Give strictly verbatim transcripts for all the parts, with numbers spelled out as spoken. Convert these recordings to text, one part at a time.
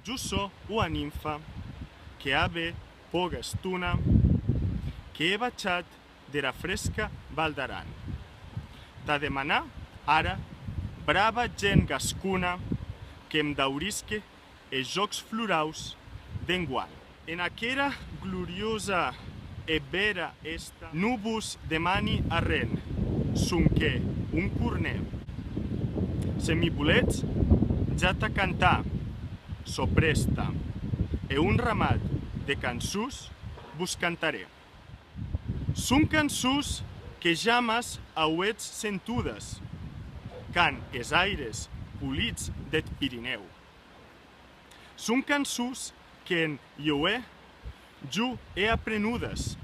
Jo sò ua nimfa que a be pòga estona que è bachat dera fresca Val d'Aran, tà demanar ara brava gent gascona que'm daurisque es Jòcs Floraus d'enguan. En aquera gloriosa e bèra hèsta, non vos demani arren, sonque un cornet. Se mi voletz, ja tà cantar, sò prèsta, e un ramat de cançons vos cantarè. Son cançons que jamàs auetz sentudas, qu'an es aires polits deth Pirinèu. Son cançons qu'en ieuè jo è aprenudas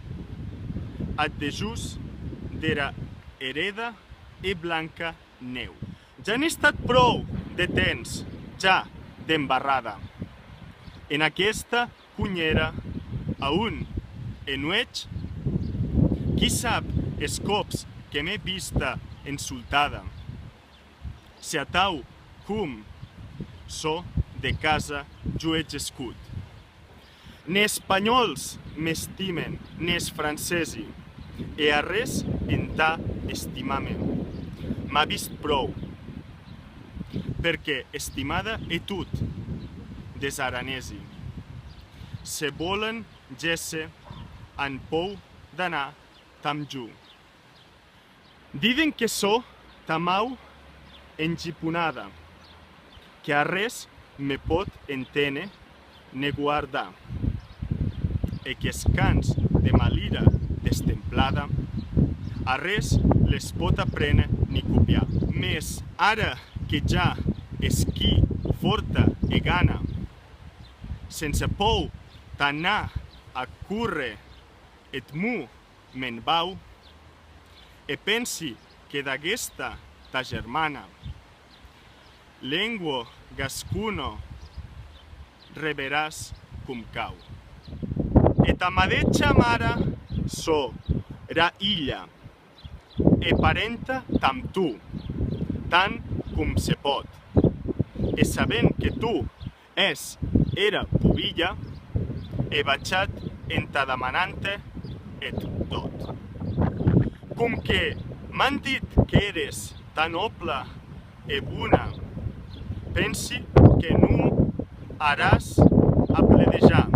ath dejós dera hereda e blanca nèu. Ja n'è estat pròu de temps ja d'embarrada en aquesta cunhèra, a on, en nuech, qui sap es còps que m'è vista ensoltada. Se atau, com, sò de casa jo è gescut. Ne espanhòls m'estimen, ne es francesi, e arrés entà estimar-me. M'a vist pròu, perque estimada è tot des aranesi. Se vòlen gésser, an pòur d'anar tamb jo. Diden que sò tamau engiponada, que arrés me pòt enténer ne guardar, e qu'es cants de ma lira destemplada arrés les pòt apréner ni copiar. Mès ara que ja esquí fòrta e gana, sense pòur tà anar a córrer eth mon me'n vau, e pensi que d'aguesta ta germana, lengua gascona, reberàs com cau. E ta madeisha mare sò era hilha, e parenta tamb tu, tant com se pòt, e sabent que tu ès era pobilha, è bachat entà demanar-te eth dòt. Com que m'an dit qu'ères tan nòbla e bona, pensi que non aràs a pledejar,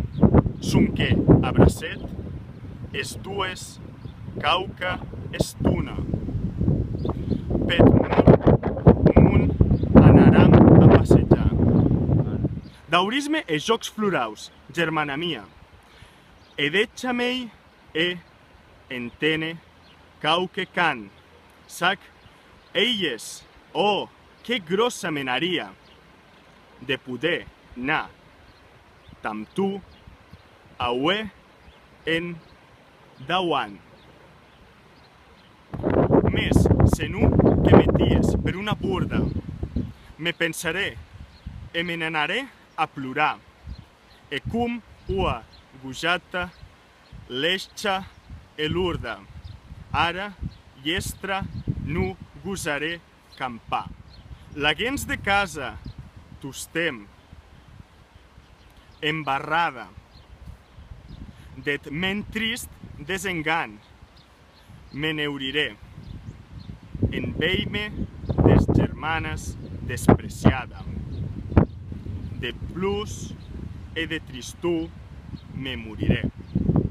sonque abracet es dues quauqua estona. Peth mon, mon anaram a passejar. Daurisme e jòcs floraus, germana mia. E deisha-mei e enténer quauque cant. S'ac hèies, ò, que gròssa me n'aria de poder anar tamb tu aué en dauant. Mès se non que me ties per una porda, me pensarè e me n'anarè a plorar, e com ua gojata lèscha e lorda, ara hièstra non gosarè campar. Laguens de casa tostemp embarrada deth mèn trist desengan, me neurirè en veir-me des germanas despreciada. De plors e de tristor me morirè.